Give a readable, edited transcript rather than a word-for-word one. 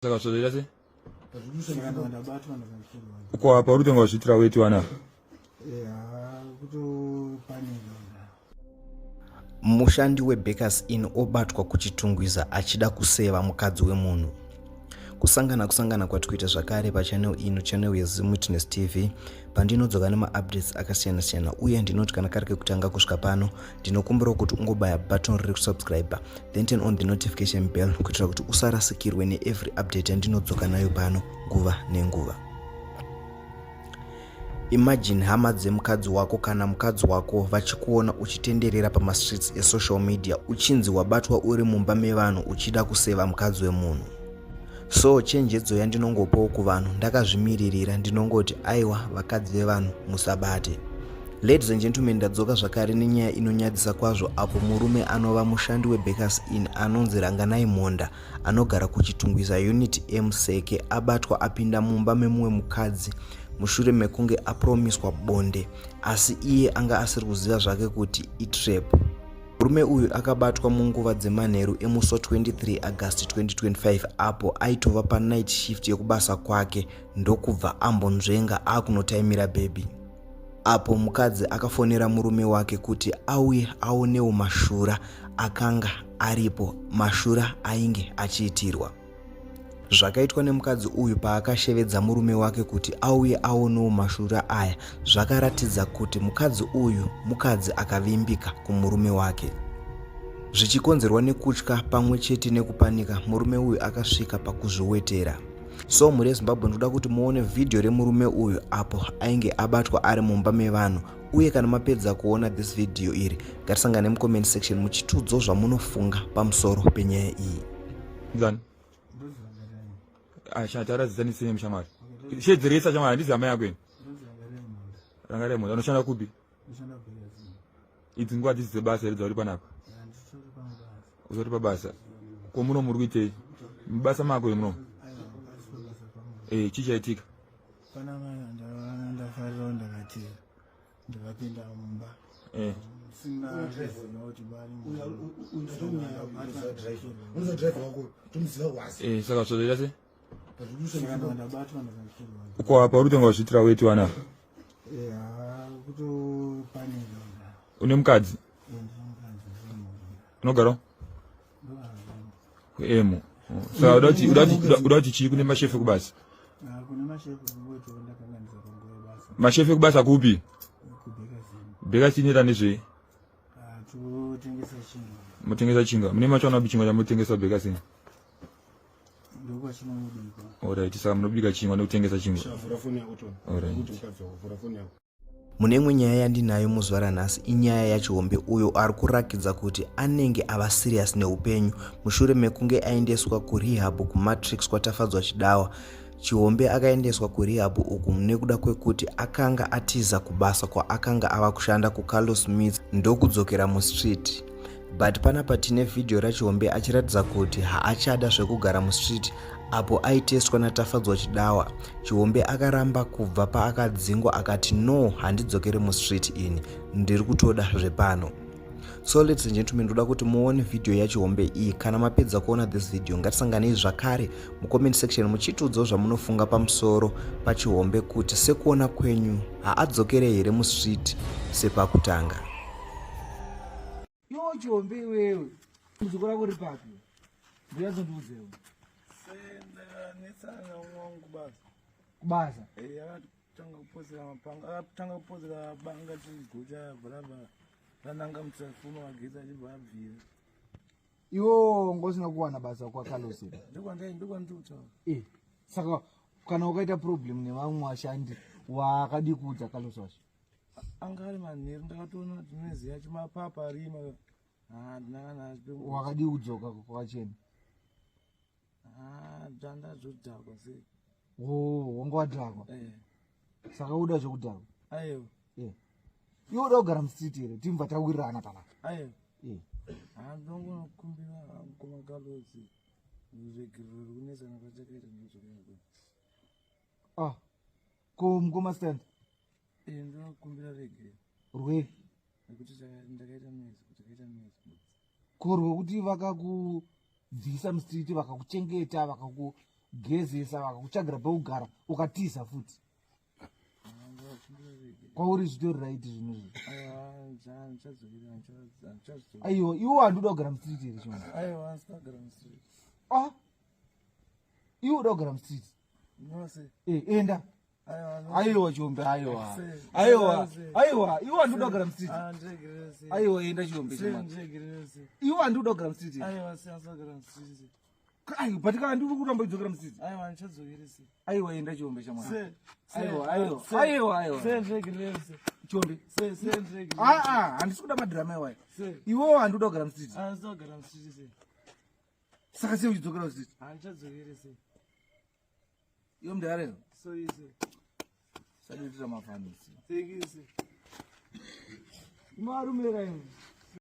Saka zvoita sei? Uko apa uri kutenga wazviitira weti wana? Mushandi weBakers Inn obatwa kuChitungwiza achida kuseva mukadzi wemunhu. Kusangana kusangana kwatikuita zvakare pachannel ino, channel yeZimwitness TV, pandinodzoka nemaupdates akasiyana siyana uye ndinoti kana kari kekutanga kusvika pano ndinokumbirawo kuti ungobaya button riri kusubscribe then turn on the notification bell kuitira kuti usarasikirwe neevery update yandinodzoka nayo pano nguva nenguva. Imagine hama dzemukadzi wako kana mukadzi wako vachikuona uchitenderera pamastreets esocial media uchinzi wabatwa uri mumba mevanhu uchida kuseva mukadzi wemunhu. So chenjedzo yandinongopawo kuvanhu ndakazvimiririra ndinongoti aiwa vakadzi vevanhu musabate. Ladies and gentlemen ndadzoka zvakare nenyaya inonyadzisa kwazvo apo murume anova mushandi weBakers Inn anonzi Ranganai Mhonda anogara kuChitungwiza Unit M Seke abatwa apinda mumba memumwe mukadzi mushure mekunge apromiswa bonde asi iye anga asiri kuziva zvake kuti itrap. Murume uyu akabatwa munguva dzemanheru emusi wa 23 August 2025 apo aitova panight shift yekubasa kwake ndokubva ambonzvenga akunotaimira bhebhi. Apo mukadzi akafonera murume wake kuti auye aonewo mashura akanga aripo, mashura ainge achiitirwa. Zvakaitwa nemukadzi uyu paakashevedza murume wake kuti auye aonewo mashura aya zvakaratidza kuti mukadzi uyu mukadzi akavimbika kumurume wake. Zvichikonzerwa nekutya pamwe chete nekupanika, murume uyu akasvika pakuzviwetera. So mhuri yeZimbabwe ndinoda kuti muone vhidhiyo remurume uyu apo ainge abatwa ari mumba mevanhu uye kana mapedza kuona this video iri ngatisangane mucomment section muchitiudzawo zvamunofunga pamusoro penyaya iyi. Nzani? Asha tara zita nisine mshamwari. Shedzeresa shamwari handizi hama yako ini. Rangarai mhonda unoshanda kupi? Idzi nguva dzisi dzebasa here dzauri panapa? Uzori pabasa. Ko muno muri kuitei? Mubasa mako here muno? Eh, chii chaitika? Pana mai ndafarirawo ndakati ndakapinda mumba. Eh. Sina kuziva kuti bari. Eh, saka zvoita sei? Uko apa uri kutenga wazviitira weti wana? Une mukadzi? Unogara? Kuemo. Saka uda kuti chii kune mashefu kubasa? Mashefu ekubasa kupi? Bheka inoita nezvei? Motengesa chinga. Mune macho anobi chingwa chamotengesa bheka sini? Alright, saka munobika chingwa nekutengesa chingwa. Alright. Mune imwe nyaya yandinayo muzuva ranhasi inyaya yaChihombe uyo ari kurakidza kuti anenge ava serious neupenyu mushure mekunge aendeswa kurehab kuMatrix kwaTafadzwa Chidawa. Chihombe akaendeswa kurehab uku nekuda kwekuti akanga atiza kubasa kwaakanga ava kushanda kuCarlos Meats ndokudzokera mustreet. But panapa tine video raChihombe achiratidza kuti haachada zvekugara mustreet apo aitestwa naTafadzwa Chidawa. Chihombe akaramba kubva paakadzingwa akati no handidzokere mustreet ini ndiri kutoda zvepano. So ladies and gentlemen ndoda kuti muone video yaChihombe iyi. Kana mapedza kuona this video ngatisanganei zvakare mucomment section muchitiudzawo zvamunofunga pamusoro paChihombe kuti sekuona kwenyu haadzokere here mustreet sepakutanga. Iwe Chihombe iwewe dambudziko rako riri papi? Ndiyazondiudzewo. Ndakanetsana wangu kubasa. Kubasa? Eh, akatanga kupozera mapanga, akatanga kupozera banga tichigucha bvarabva rananga mutransformer magetsi achibva abvira. Iwo ngosina kuwana basa kwa Carlos. Ndokwandai ndokwandikutaura. Eh, saka kana ukaita problem nevamwe vashandi wakadii kuudza Carlos wacho? Anga ari manheru ndakatoona kuti noise yacho mapapa arima. Ah, ndina kana wakadii kudzoka kwakachena? Ah, ndandazodhakwa sei. Oh, wanga wadhakwa. Eh. Saka uda zvekudhakwa? Aiwa. Eh. Iwe uda kugara mustreet here? Timva tawirirana panapa. Aiwa. Eh. Ah, ndongokumbira mukoma Carlos. Ruregerero rwekunesana kwatakaita ndozvakadai. Ah. Ko mukoma stand? Eh, ndinokumbira regero. Rwe? Nekuti ndakaita noise, ndakaita noise. Ko rwekuti vakakubvisa mustreet vakakuchengeta vakaku Vakakutokutougezesa, vakakutsvagira pekugara, ukatiza futi. Kwauri zvitori right zvinhu izvi? Aiwa, handichadzokeri, handichazvidzokeri. Aiwa, iwo handikuda kugara mustreet here, Chiombe? Aiwa, handisina kugara mustreet. Ah, iwe uda kugara mustreet? No, sir. Eh, enda. Aiwa, no. Aiwa, Chiombe, aiwa. Sir. Aiwa. Sir. Aiwa, iwe handikuda kugara mustreet. Ah, ndiregerere, sir. Aiwa, enda, Chiombe. Sir, Chimwana. ndiregerere, sir. Iwe handikuda kugara mustreet here? Aiwa, sir, handisina kugara mustreet, sir. Aiwa, but kana ndiri kuramba uchidzokera mustreet. Aiwa, handichadzokeri, sir. Aiwa, enda, Chiombe chamwana. Sir, sir, Aiwa, aiwa. sir. Aiwa, aiwa. Sir, ndiregerere, sir. Chiombe. Sir, sir, ndiregerere. Aa, handisi kuda madhirama iwayo. Sir. Iwewo handikuda kugara mustreet. Handisina kugara mustreet, sir. Saka sei uchidzokera mustreet? Handichadzokeri, sir. Iwe mudhara. Sorry, sir. Sadiitira mafanisi. Thank you, sir. Imarume raini.